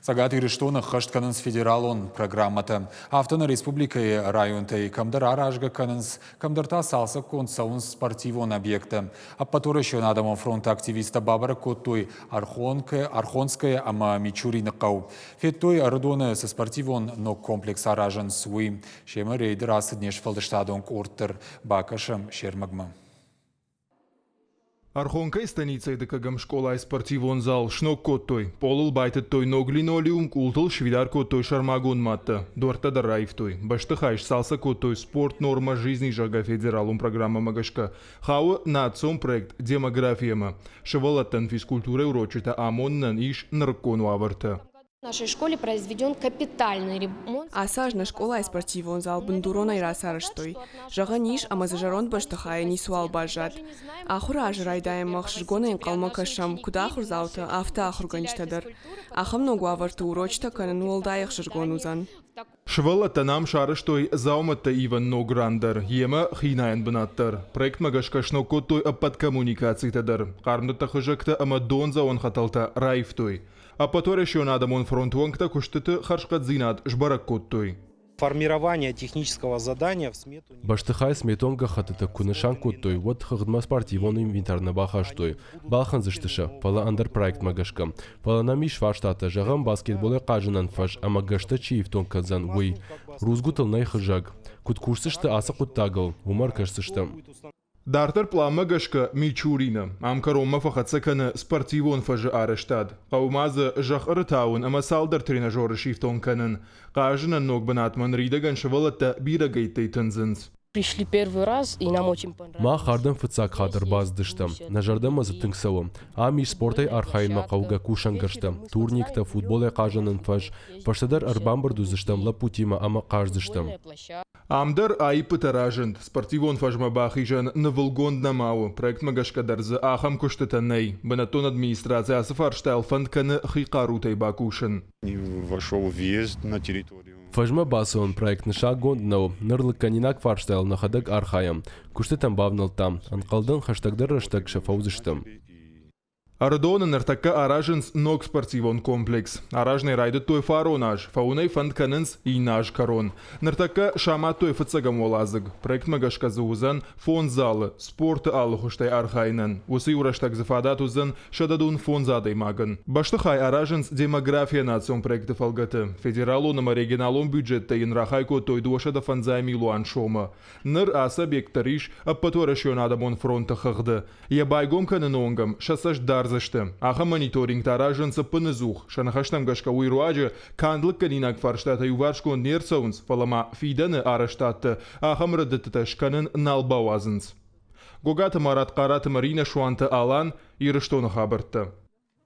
Цӕгат Ирыстоны ӕххӕст кӕнынц федералон программӕтӕ. Афтӕ нӕ республикӕйы районтӕй кӕмдӕр аразгӕ кӕнынц, кӕмдӕр та цалцӕггонд цӕуынц спортивон объекттӕ. Ӕппӕтуӕрӕсеон адӕмон фронты активисттӕ бабӕрӕг кодтой Архонкӕ, Архонское ӕмӕ Мичурины хъӕу. Федтой, Ӕрыдоны цы спортивон ног комплекс аразынц, уый. Семӕ рейды рацыд не сфӕлдыстадон къорд дӕр. Бакӕсӕм се рмӕгмӕ. Архонкӕйы станицӕйы дыккӕгӕм скъолайы спортивон зал сног кодтой. Пъолыл байтыдтой ног линолеум, къултыл сфидар кодтой сӕрмагонд маттӕ, дуӕрттӕ дӕр раивтой. Бӕстыхай сцалцӕг кодтой «Спорт норма жизни», зӕгъгӕ, федералон программӕмӕ гӕсгӕ. Хауы национ проект «Демография-мӕ». Сывӕллӕттӕн физкультурӕйы урочытӕ амонынӕн ис нырыккон уавӕртӕ. В нашей школе произведен капитальный ремонт. Ацы аз нӕ скъолайы спортивон зал бындуронӕй рацарӕзтой. Зӕгъӕн ис, ӕмӕ дзы зӕронд бӕстыхайы ницыуал баззад. Ахуыры азы райдайӕнмӕ ӕхсызгонӕй ӕнхъӕлмӕ кӕсӕм, куыд ахуырдзаутӕ, афтӕ ахуыргӕнджытӕ дӕр. Ахӕм ног уавӕрты урочытӕ кӕнын уӕлдай ӕхсызгон уыдзӕн. Сывӕллӕттӕн ам сарӕзтой дзаумӕттӕ ивӕн ног ран дӕр, йемӕ хинайӕн бынат дӕр. Проектмӕ гӕсгӕ сног кодтой ӕппӕт коммуникацитӕ дӕр, хъармдӕттӕ хызӕгтӕ ӕмӕ дондзӕуӕн хӕтӕлтӕ раивтой. Ӕппӕтуӕрӕсеон адӕмон фронты уӕнгтӕ куыстыты хӕрзхъӕддзинад сбӕрӕг кодтой. Формирование технического задания в смету. Бӕстыхай сметон гӕххӕттытӕ куы нысан кодтой, уӕд хыгъдмӕ спортивон инвентар нӕ бахастой. Балхӕндзысты сӕ, фӕлӕ ӕндӕр проектмӕ гӕсгӕ. Фӕлӕ нӕм ис фарстатӕ, зӕгъӕм, баскетболӕй хъазынӕн фӕз ӕмӕ гӕстӕ чи ифтонг кӕндзӕн, уый. Рудзгуытыл нӕй хызӕг. Куыд кусдзысты ацы хъуыддагыл, уымӕ ӕркӕсдзыстӕм. Дарддӕр пъланмӕ гӕсгӕ Мичурины ам кӕронмӕ фӕхӕццӕ кӕны спортивон фӕзы арӕзтад. Хъӕуы ма дзы зӕхх ӕрытауын ӕмӕ цалдӕр тренажеры сифтонг кӕнын. Хъазынӕн ног бынатмӕ ныридӕгӕн сывӕллӕттӕ бирӕгӕйттӕй тындзынц. Пришли первый раз, и нам очень понравилось. Мах ардӕм фыццаг хатт ӕрбацыдыстӕм. Нӕ зӕрдӕмӕ дзы тынг цӕуы. Ам ис спортӕй архайынмӕ хъӕугӕ кусӕнгӕрзтӕ, турниктӕ, футболӕй хъазынӕн фӕз. Фӕстӕдӕр ӕрбамбырд уыдзыстӕм лӕппутимӕ ӕмӕ хъаздзыстӕм. Ам дӕр аиппытӕ разынд. Спортивон фӕзмӕ бахизӕн нывылгонд нӕма у. Проектмӕ гӕсгӕ дӕр дзы ахӕм куыстытӕ нӕй. Бынӕттон администраци ацы фарстайыл фӕнд кӕны хи хъарутӕй бакусын. Вошел въезд на территорию. Фӕзмӕ бацӕуӕн проект нысангонд нӕу. Ныр лыггӕнинаг фарстайыл нӕхӕдӕг архайӕм. Куыстытӕм бавнӕлдтам. Ӕнхъӕлдӕн хӕстӕгдӕр рӕстӕг сӕ фӕуыдзыстӕм. Ӕрыдоны ныртӕккӕ аразынц ног спортивон комплекс. Аразынӕй райдыдтой фарон аз, фӕуынӕй фӕнд кӕнынц иннӕ аз кӕрон. Ныртӕккӕ самадтой фыццӕгӕм уӕладзыг. Проектмӕ гӕсгӕ дзы уыдзӕн фондз залы, спорты алы хуызтӕй архайынӕн. Уыцы иу рӕстӕг дзы фадат уыдзӕн 105 адӕймагӕн. Бӕстыхай аразынц Демография национ проекты фӕлгӕты. Федералон ӕмӕ регионалон бюджеттӕ йын рахай кодтой 205 милуан сомы. Ныр ацы объект дӕр ис Ӕппӕтуӕрӕсеон адӕмон фронты хыгъды. Йӕ байгом кӕныны онг ӕм сӕ цӕст дардзысты. Ахӕм мониторингтӕ аразынц ӕппыныдзух. Сӕ ныхӕстӕм гӕсгӕ уый руаджы канд лыггӕнинаг фарстатӕ иуварсгонд не рцӕуынц, фӕлӕ ма фидӕны арӕзтадты ахӕм рӕдыдтытӕ скӕнын нал бауадзынц. Гогаты Марат, Хъараты Маринӕ, Суанты Алан, Ирыстоны хабӕрттӕ.